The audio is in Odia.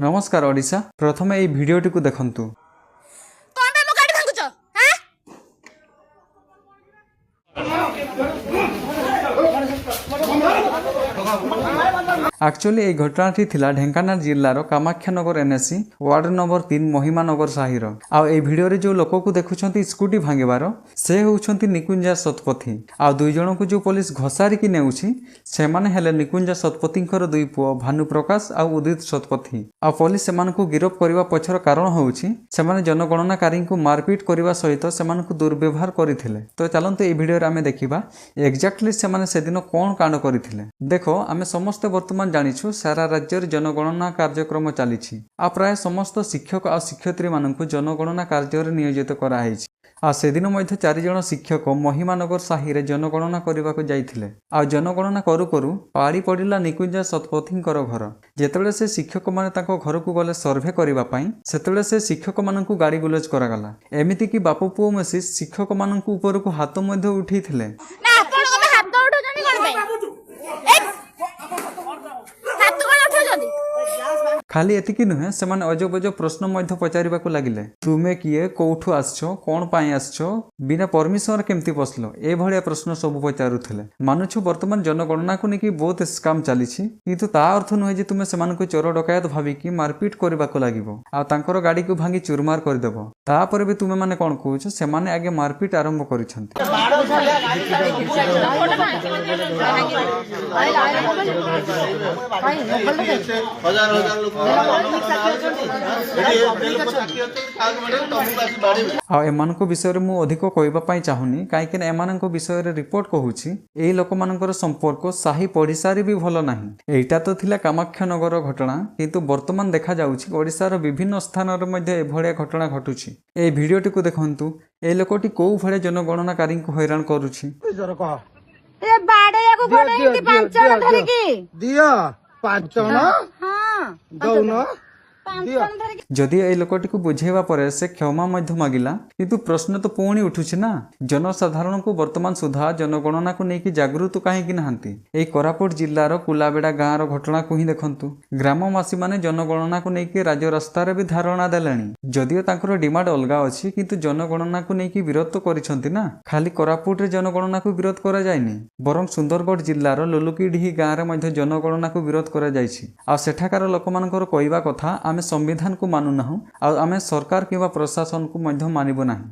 ନମସ୍କାର ଓଡ଼ିଶା। ପ୍ରଥମେ ଏଇ ଭିଡ଼ିଓଟିକୁ ଦେଖନ୍ତୁ। କଣ ପାଇଁ ମୋ ଗାଡି ଭାଙ୍ଗୁଛ? ହାଁ? ଆକ୍ଚୁଆଲି ଏଇ ଘଟଣାଟି ଥିଲା ଢେଙ୍କାନାଳ ଜିଲ୍ଲାର କାମାକ୍ଷାନଗର ଏନ୍ଏସି ୱାର୍ଡ ନମ୍ବର 3 ମହିମାନଗର ସାହିର। ଆଉ ଏଇ ଭିଡ଼ିଓରେ ଯେଉଁ ଲୋକକୁ ଦେଖୁଛନ୍ତି ସ୍କୁଟି ଭାଙ୍ଗିବାର, ସେ ହେଉଛନ୍ତି ନିକୁଞ୍ଜା ଶତପଥୀ। ଆଉ ଦୁଇ ଜଣଙ୍କୁ ଯେଉଁ ପୋଲିସ ଘୋଷାରିକି ନେଉଛି, ସେମାନେ ହେଲେ ନିକୁଞ୍ଜା ଶତପଥୀଙ୍କର ଦୁଇ ପୁଅ ଭାନୁପ୍ରକାଶ ଆଉ ଉଦିତ ଶତପଥୀ। ଆଉ ପୋଲିସ ସେମାନଙ୍କୁ ଗିରଫ କରିବା ପଛର କାରଣ ହେଉଛି, ସେମାନେ ଜନଗଣନାକାରୀଙ୍କୁ ମାରପିଟ କରିବା ସହିତ ସେମାନଙ୍କୁ ଦୁର୍ବ୍ୟବହାର କରିଥିଲେ। ତ ଚାଲନ୍ତୁ, ଏଇ ଭିଡ଼ିଓରେ ଆମେ ଦେଖିବା ଏକ୍ଜାକ୍ଟଲି ସେମାନେ ସେଦିନ କ'ଣ କାଣ୍ଡ କରିଥିଲେ। ଦେଖ, ଆମେ ସମସ୍ତେ ବର୍ତ୍ତମାନ ଜାଣିଛୁ ସାରା ରାଜ୍ୟରେ ଜନଗଣନା କାର୍ଯ୍ୟକ୍ରମ ଚାଲିଛି, ଆଉ ପ୍ରାୟ ସମସ୍ତ ଶିକ୍ଷକ ଆଉ ଶିକ୍ଷୟିତ୍ରୀମାନଙ୍କୁ ଜନଗଣନା କାର୍ଯ୍ୟରେ ନିୟୋଜିତ କରାହେଇଛି। ଆଉ ସେଦିନ ମଧ୍ୟ ଚାରିଜଣ ଶିକ୍ଷକ ମହିମାନଗର ସାହିରେ ଜନଗଣନା କରିବାକୁ ଯାଇଥିଲେ। ଆଉ ଜନଗଣନା କରୁ କରୁ ପାଳି ପଡ଼ିଲା ନିକୁଞ୍ଜା ଶତପଥୀଙ୍କର ଘର। ଯେତେବେଳେ ସେ ଶିକ୍ଷକମାନେ ତାଙ୍କ ଘରକୁ ଗଲେ ସର୍ଭେ କରିବା ପାଇଁ, ସେତେବେଳେ ସେ ଶିକ୍ଷକମାନଙ୍କୁ ଗାଳି ଗୁଲଜ କରାଗଲା। ଏମିତିକି ବାପ ପୁଅ ମିଶି ଶିକ୍ଷକମାନଙ୍କ ଉପରକୁ ହାତ ମଧ୍ୟ ଉଠେଇଥିଲେ। ନା, ଆପଣ କଣ ପାଇଁ ହାତ ଉଠଉଛନ୍ତି? କଣ ପାଇଁ ଏ ହାତ କଣ ଉଠଉଛନ୍ତି? ଖାଲି ଏତିକି ନୁହେଁ, ସେମାନେ ଅଜବ ଅଜବ ପ୍ରଶ୍ନ ମଧ୍ୟ ପଚାରିବାକୁ ଲାଗିଲେ। ତୁମେ କିଏ, କୋଉଠୁ ଆସିଛ, କ'ଣ ପାଇଁ ଆସିଛ, ବିନା ପରମିଶନରେ କେମିତି ପଶିଲ, ଏଭଳିଆ ପ୍ରଶ୍ନ ସବୁ ପଚାରୁଥିଲେ। ମାନୁଛୁ, ବର୍ତ୍ତମାନ ଜନଗଣନାକୁ ନେଇକି ବହୁତ ସ୍କାମ ଚାଲିଛି, କିନ୍ତୁ ତା ଅର୍ଥ ନୁହେଁ ଯେ ତୁମେ ସେମାନଙ୍କୁ ଚୋର ଡକାୟତ ଭାବିକି ମାରପିଟ କରିବାକୁ ଲାଗିବ ଆଉ ତାଙ୍କର ଗାଡ଼ିକୁ ଭାଙ୍ଗି ଚୁରମାର କରିଦେବ। ତାପରେ ବି ତୁମେମାନେ କ'ଣ କହୁଛ? ସେମାନେ ଆଗେ ମାରପିଟ ଆରମ୍ଭ କରିଛନ୍ତି। ହଜାର ହଜାର ଲୋକ ଏଠି, ଏତେ ଲୋକ ତାକି ଅଛନ୍ତି, କାହାକୁ ବାଡେଇବେ? ତମକୁ ଆସି ବାଡେଇବେ। ଆଉ ଏମାନଙ୍କ ବିଷୟରେ ମୁଁ ଅଧିକ କହିବା ପାଇଁ ଚାହୁଁନି, କାହିଁକିନା ଏମାନଙ୍କ ବିଷୟରେ ରିପୋର୍ଟ କହୁଛି ଏଇ ଲୋକମାନଙ୍କର ସମ୍ପର୍କ ସାହି ପଡ଼ିଶାରେ ବି ଭଲ ନାହିଁ। ଏଇଟା ତ ଥିଲା କାମାକ୍ଷାନଗର ଘଟଣା, କିନ୍ତୁ ବର୍ତ୍ତମାନ ଦେଖାଯାଉଛି ଓଡ଼ିଶାର ବିଭିନ୍ନ ସ୍ଥାନରେ ମଧ୍ୟ ଏଭଳିଆ ଘଟଣା ଘଟୁଛି। ଏଇ ଭିଡ଼ିଓଟିକୁ ଦେଖନ୍ତୁ, ଏଇ ଲୋକଟି କୋଉ ଭଳିଆ ଜନଗଣନାକାରୀଙ୍କୁ ହଇରାଣ କରୁଛି। ଏ ବାଡେଇବାକୁ ଗୋଡେଇକି ପାଞ୍ଚ ଜଣ ଧରିକି। ଦିଅ ପାଞ୍ଚ ଜଣ। ହଁ। ଦଉନ। ପାଞ୍ଚ ଜଣ ଧରିକି। ଯଦି ଏଇ ଲୋକଟିକୁ ବୁଝେଇବା ପରେ ସେ କ୍ଷମା ମଧ୍ୟ ମାଗିଲା, କିନ୍ତୁ ପ୍ରଶ୍ନ ତ ପୁଣି ଉଠୁଛି ନା, ଜନସାଧାରଣଙ୍କୁ ବର୍ତ୍ତମାନ ସୁଦ୍ଧା ଜନଗଣନାକୁ ନେଇକି ଜାଗୃତ କାହିଁକି ନାହାନ୍ତି? ଏଇ କୋରାପୁଟ ଜିଲ୍ଲାର କୁଲାବେଡ଼ା ଗାଁର ଘଟଣାକୁ ହିଁ ଦେଖନ୍ତୁ। ଗ୍ରାମବାସୀମାନେ ଜନଗଣନାକୁ ନେଇକି ରାଜରାସ୍ତାରେ ବି ଧାରଣା ଦେଲେଣି। ଯଦିଓ ତାଙ୍କର ଡିମାଣ୍ଡ ଅଲଗା ଅଛି, କିନ୍ତୁ ଜନଗଣନାକୁ ନେଇକି ବିରୋଧ ତ କରିଛନ୍ତି ନା। ଖାଲି କୋରାପୁଟରେ ଜନଗଣନାକୁ ବିରୋଧ କରାଯାଇନି, ବରଂ ସୁନ୍ଦରଗଡ଼ ଜିଲ୍ଲାର ଲୁଲୁକିଡିହି ଗାଁରେ ମଧ୍ୟ ଜନଗଣନାକୁ ବିରୋଧ କରାଯାଇଛି। ଆଉ ସେଠାକାର ଲୋକମାନଙ୍କର କହିବା କଥା, ଆମେ ସମ୍ବିଧାନକୁ ମାନୁନାହୁଁ ଆଉ ଆମେ ସରକାର କିମ୍ବା ପ୍ରଶାସନକୁ ମଧ୍ୟ ମାନିବୁ ନାହିଁ।